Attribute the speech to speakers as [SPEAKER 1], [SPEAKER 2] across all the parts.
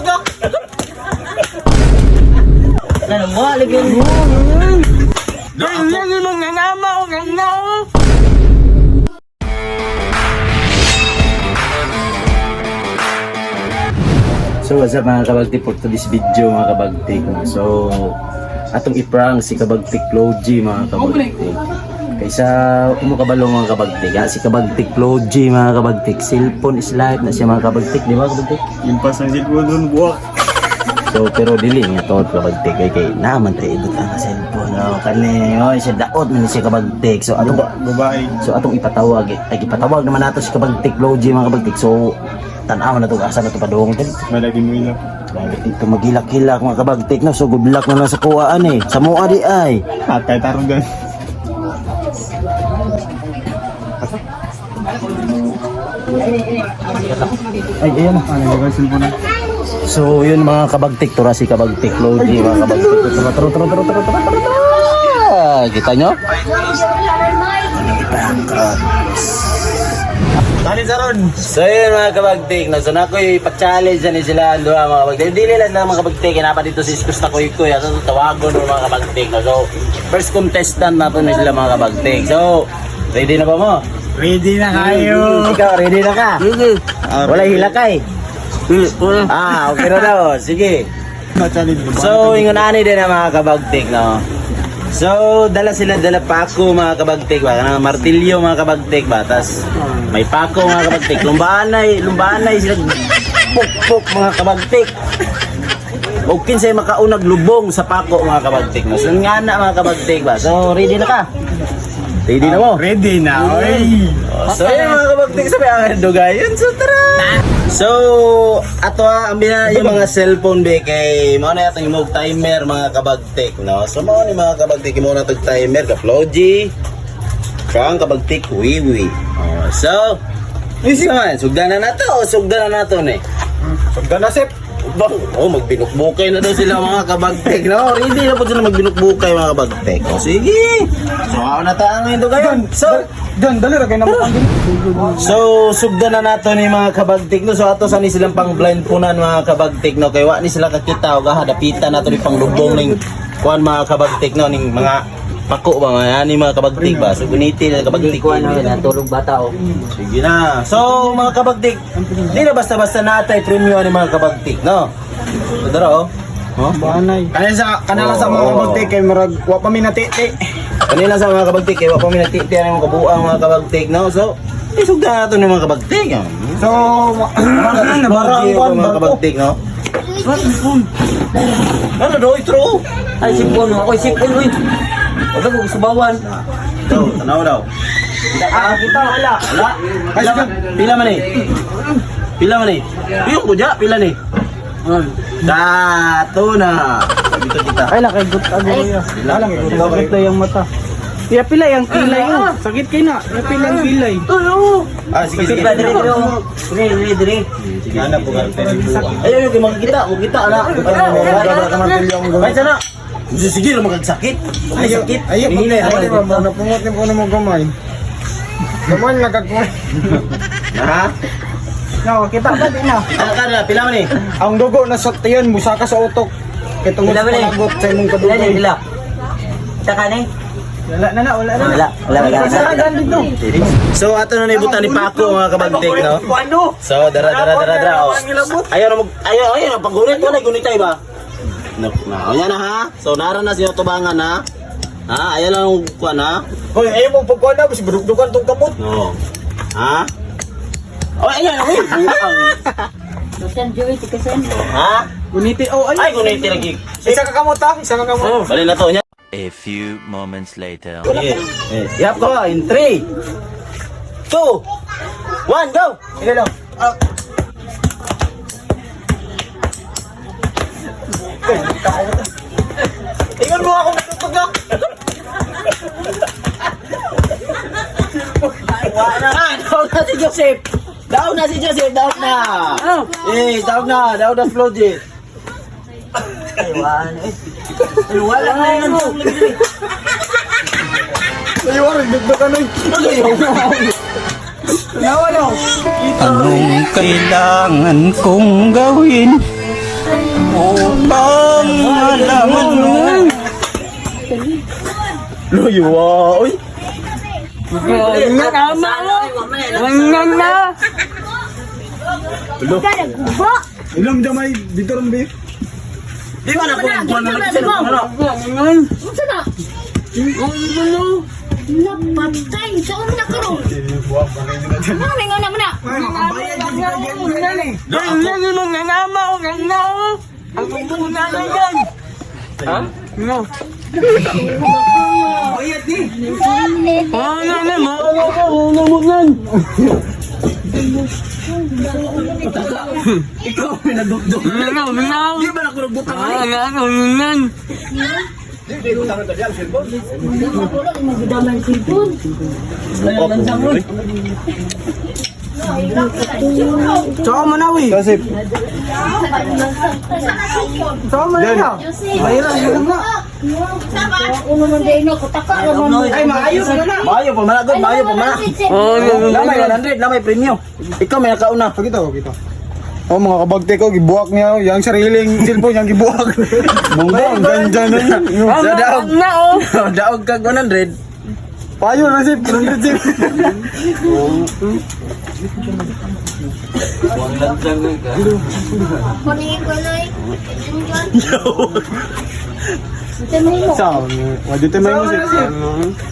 [SPEAKER 1] Dugdug ka.
[SPEAKER 2] Ano mo, lagi mo.
[SPEAKER 3] So what's up, mga kabagtik, for today's video, mga kabagtik? So atong i-prank si Kabagtik Logi, mga kabagtik. Kaysa umukabalo, mga kabagtik ha? Si Kabagtik Logi, mga kabagtik, cellphone is life na siya, mga kabagtik, di ba, kabagtik?
[SPEAKER 4] Impas ang cellphone doon, buwak.
[SPEAKER 3] So pero dili nga to, kabagtik, kay naman tayo ibot ang cellphone, oh, kani oy siya daot man ni siya, kabagtik. So atong
[SPEAKER 4] Babae.
[SPEAKER 3] So atong ipatawag eh. Ay, ipatawag naman nato si Kabagtik Logi, mga kabagtik. So tan-aw na to asa na to padung dali.
[SPEAKER 4] Malagi mo ila.
[SPEAKER 3] Grabe dito magilak-hilak, mga kabagtik, no. So good luck na lang sa kuhaan eh. Sa mua di ay.
[SPEAKER 4] Atay tarong gan.
[SPEAKER 3] Ay, ayan na.
[SPEAKER 4] Ano yung cellphone na?
[SPEAKER 3] So yun, mga kabagtik, tura si Kabagtik Logi, mga kabagtik. Tara tara tara tara tara tara tara. Tara. Kita nyo?
[SPEAKER 4] Tali sa ron.
[SPEAKER 3] So yun, mga kabagtik, no? So na ako'y pa-challenge na ni sila ang duha, mga kabagtik. Dili lang na, mga kabagtik, kinapa dito si Iskus na kuy kuy. So tawagon mo, mga kabagtik. No? So first contestant na po na sila, mga kabagtik. So ready na ba mo?
[SPEAKER 4] Ready na kayo.
[SPEAKER 3] Ikaw, ready na ka? Wala hilakay. Ah, okay na daw. Sige.
[SPEAKER 4] Na-challenge ba?
[SPEAKER 3] So, ingon ani din ang mga kabagtik, no? So, dala sila, dala pako, mga kabagtik ba? Kanang martilyo, mga kabagtik ba? Tas may pako, mga kabagtik. Lumbaanay, lumbaanay sila pukpok, mga kabagtik. O kinsay makaunag lubong sa pako, mga kabagtik, no? So, nga na, mga kabagtik ba? So, ready na ka? Ready na mo?
[SPEAKER 4] Ready na, oy.
[SPEAKER 3] Oh, so yun, mga kabagtik, sabi ang dugayon. So tara! So ato ha, ang bina yung mga cellphone be kay mao na atong imong timer, mga kabagtik, no. So mao ni, mga kabagtik, mo na tog timer ka Floji. Kang Kabagtik Wiwi. Oh, so easy man, sugdan na nato, sugdan na nato ni.
[SPEAKER 4] Sugdan na, Sep.
[SPEAKER 3] Bang, oh, magbinukbukay na daw sila, mga kabagtik, no? Ready na po sila magbinukbukay, mga kabagtik. Oh, sige. So, ako na tayo ngayon dugayon. So,
[SPEAKER 4] Don, dali ra kay na mo.
[SPEAKER 3] So, sugdan na nato ni mga kabagtik, no. So, ato sa ni silang pang blind punan, mga kabagtik, no. Kay wa ni sila kakita og aha dapitan nato ni panglubong ning kuan, mga kabagtik, no, ning mga pako ba mga ni mga kabagtik ba. So, guniti na kabagtik.
[SPEAKER 2] Ko ano, natulog bata oh.
[SPEAKER 3] Sige na. So, mga kabagtik, di na basta-basta natay premyo ni mga kabagtik, no. So, dara oh. Oh?
[SPEAKER 4] Banay. Kanila sa kanila sa mga
[SPEAKER 3] Oo.
[SPEAKER 4] kabagtik kay murag wa pa mi natiti.
[SPEAKER 3] Kanila sa mga kabagtik kay wa pa mi nagtiti ang mga kabuang, mga kabagtik, no. So, isugdan nato ni mga kabagtik. Oh.
[SPEAKER 4] So, nabara ang kwan
[SPEAKER 3] mga
[SPEAKER 4] barko.
[SPEAKER 3] kabagtik, no. Ano do true?
[SPEAKER 2] Ay, sipon ako, sipon uy. Wala ko subawan.
[SPEAKER 3] Daw, tanaw daw.
[SPEAKER 2] Ah, kita wala.
[SPEAKER 3] Wala. Pila man, pila man eh. Pila man eh. Yung ko dya, pila ni. Dato na. Dito kita.
[SPEAKER 5] Ay, lakay gut ago ya.
[SPEAKER 3] Pila lang
[SPEAKER 5] Sakit na yung mata. Ya pila yung kilay oh. Sakit kay na. Ya pila yung kilay.
[SPEAKER 3] Ah, sige sige.
[SPEAKER 2] Dili dili oh. Dili dili dili.
[SPEAKER 3] Sige na po. Ay, ay, ay, makikita, makikita na. Ay, sana. Sige, sige, magagsakit. Ay, sakit.
[SPEAKER 4] Ayo,
[SPEAKER 3] Hinay,
[SPEAKER 4] ay,
[SPEAKER 3] ay,
[SPEAKER 4] napungot ni po mo gamay. Gamay lang kag
[SPEAKER 3] Ha?
[SPEAKER 5] No, kita ba di na?
[SPEAKER 3] Ano ka na? Pila man eh.
[SPEAKER 4] Ang dugo na sa tiyan musaka sa utok. Kay tungod
[SPEAKER 2] Pila
[SPEAKER 4] sa
[SPEAKER 2] man eh.
[SPEAKER 4] palagot sa imong
[SPEAKER 2] Pila
[SPEAKER 4] kadugay.
[SPEAKER 2] ni pila. Kita ka ni?
[SPEAKER 5] Wala na na, wala na.
[SPEAKER 2] Wala, wala wala.
[SPEAKER 5] Saragan dito.
[SPEAKER 3] So ato na naibutan ni Paco, mga kabagtik, no?
[SPEAKER 2] Ano?
[SPEAKER 3] So dara dara dara dara. Oh. Ayaw na mag ayaw ayaw na panggunit, wala gunitay ba? No, na. O yan na ha. So nara na siya tubangan ha. Ha, ayaw lang kuan ha.
[SPEAKER 4] Hoy, ayaw mo pagkuan na basi budugdugan tong kamot.
[SPEAKER 3] No. Ha? Oh, ayan uy. Buang.
[SPEAKER 2] Susan Joey, tikasan.
[SPEAKER 3] Ha?
[SPEAKER 5] Guniti oh ay.
[SPEAKER 3] Ay, guniti lagi.
[SPEAKER 4] Isa ka kamot ha, isa ka kamot.
[SPEAKER 3] Bali na to nya.
[SPEAKER 6] A few moments later.
[SPEAKER 3] Sige. Eh, Yap ko in 3 2 1 go.
[SPEAKER 4] Ila lang.
[SPEAKER 3] Ingon mo ako matutog na. Wala na. Daw na si Joseph. Daw na si Joseph. Daw na. Eh, daw na. Daw na Flojit.
[SPEAKER 2] Ay, wala eh. Ay, wala na yun.
[SPEAKER 4] Ayaw rin dugdugan oy.
[SPEAKER 5] Nawa no.
[SPEAKER 6] Anong kailangan kong gawin
[SPEAKER 3] Loyo, oy.
[SPEAKER 5] Tama mo. Ganyan na.
[SPEAKER 3] Ulo.
[SPEAKER 4] Ilam dyan may dito rin be.
[SPEAKER 3] Di ba na ko buwan na nagsilong ano?
[SPEAKER 5] Ganyan.
[SPEAKER 1] Unsa na?
[SPEAKER 5] Ang gulo.
[SPEAKER 1] Napatay. Saan mo na karon? Ano may ngana mo na?
[SPEAKER 5] Ganyan yung mga nama ko. Ganyan ako. Ang gulo na yan. Ha? No. Ah, na, na, maawa ka, una mo nan.
[SPEAKER 3] Ikaw may nagdugdug.
[SPEAKER 5] Na, na.
[SPEAKER 3] Di ba na ko nagbutang
[SPEAKER 5] Ah, na, na, nan.
[SPEAKER 2] Tsaka mo na, we.
[SPEAKER 4] Kasi,
[SPEAKER 2] Tsaka mo na. Mahirap yun na.
[SPEAKER 1] Uno man din ako taka ra man.
[SPEAKER 2] Ay, maayos na na.
[SPEAKER 3] Maayo pa man agad, maayo pa man.
[SPEAKER 5] Oh, na, na,
[SPEAKER 3] Lamay 100, lamay premium. Ikaw may nakauna.
[SPEAKER 4] pakita ko, kita. Oh, mga kabagte ko, gibuwak niya. Yang sariling cellphone, yang gibuwak. Bongga, ang ganda na yun.
[SPEAKER 3] Sa daog,
[SPEAKER 5] na, oh.
[SPEAKER 3] daog kag 100.
[SPEAKER 4] Payo na sip, 100 sip.
[SPEAKER 1] Kunin ko na eh.
[SPEAKER 4] Sa, wala dito may musip.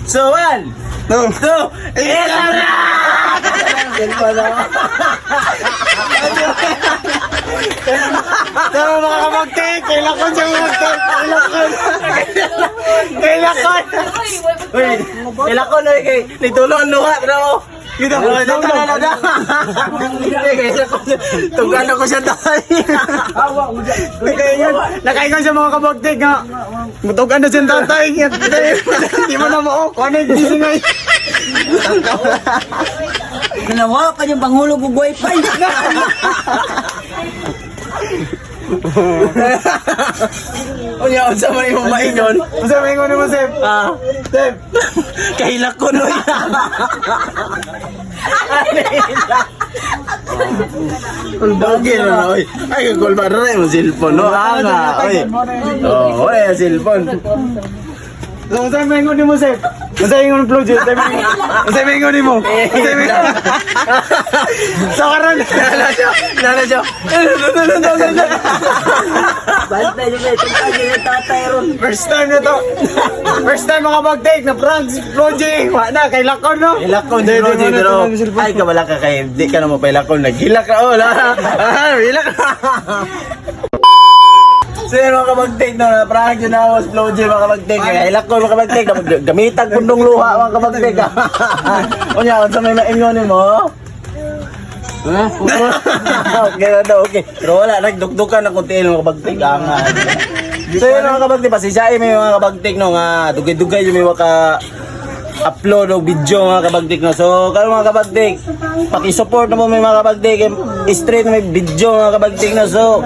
[SPEAKER 3] So one,
[SPEAKER 4] No.
[SPEAKER 3] two, ito na!
[SPEAKER 4] Tama mga kabagte, kailangan siya mga kailangan. Kailangan.
[SPEAKER 3] Uy, ilakon oy kay nitulo ang luha pero
[SPEAKER 4] Kita,
[SPEAKER 3] Dito na na na. Tugan ako siya tayo.
[SPEAKER 4] Nakaingan, nakaingan siya mga kabagte nga. Mutugan na siya tatay. Hindi mo na mao. Kuha na yung gising ay.
[SPEAKER 2] Ginawa ka niyang pangulog og wifi.
[SPEAKER 3] Unya unsa man imong maingon?
[SPEAKER 4] Unsa may ingon mo, Sep?
[SPEAKER 3] Ah,
[SPEAKER 4] Sep.
[SPEAKER 3] kahilakon oy. Doggy na na oy. Ay kagol ba rin mo cellphone no? Anga oy. Oh, oy ang cellphone.
[SPEAKER 4] So, unsa may ingon mo, Sep? Unsa may ingon mo, Unsa may ingon? Unsa may ingon mo? Unsa may ingon? So karon,
[SPEAKER 3] Nala siya, nala siya.
[SPEAKER 2] Bantay niyo ba? Tungkol niyo tatay ron.
[SPEAKER 4] First time na to. First time mga kabagte na prank si Flo J. Wa na kay Lakon no.
[SPEAKER 3] Hilakon
[SPEAKER 4] Hindi,
[SPEAKER 3] si Roger
[SPEAKER 4] di mo na
[SPEAKER 3] pero
[SPEAKER 4] tulog yung cellphone.
[SPEAKER 3] ay kabala ka kay di ka na mapahilakon naghilak ka oh la ah hilak. So yun mga kabagtig no, prank yun na ako si Flo J mga kabagtig. Kaya hilakon mga kabagtig, gamitag pundong luha mga kabagtig. Unya, unsa may maingon nimo? Okay na daw, okay. Pero wala, nagdugdugan na kunti mga kabagtig. Anga. So yun mga kabagtig, pasensyain may mga kabagtig no nga dugay-dugay yung may waka upload og video mga kabagtik no. So karon mga kabagtik, paki-support na mo may mga kabagtik, straight na may video mga kabagtik no. So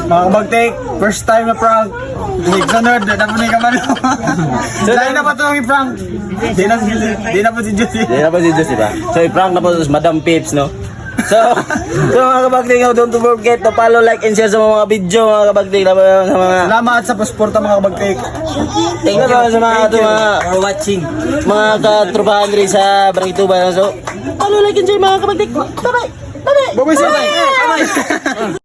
[SPEAKER 4] Mga kabagtik, first time na prank. Sunod, na po ni kamano. Dahil na pa ito ang i-prank. Di na po si Josie.
[SPEAKER 3] Di na po si Diyos, di ba? So i-prank na po si Madam Pips no. So mga kabagtik, no, don't forget to follow, like, and share sa mga video mga kabagtik na sa mga
[SPEAKER 4] Salamat sa pasuporta mga kabagtik.
[SPEAKER 3] Thank you sa mga
[SPEAKER 2] Thank you
[SPEAKER 3] mga
[SPEAKER 2] for watching.
[SPEAKER 3] mga katropahan rin sa Barangay Tuba. So, follow, like, and share mga kabagtik. Bye-bye! Bye-bye!
[SPEAKER 4] Bye-bye, sir. Bye-bye.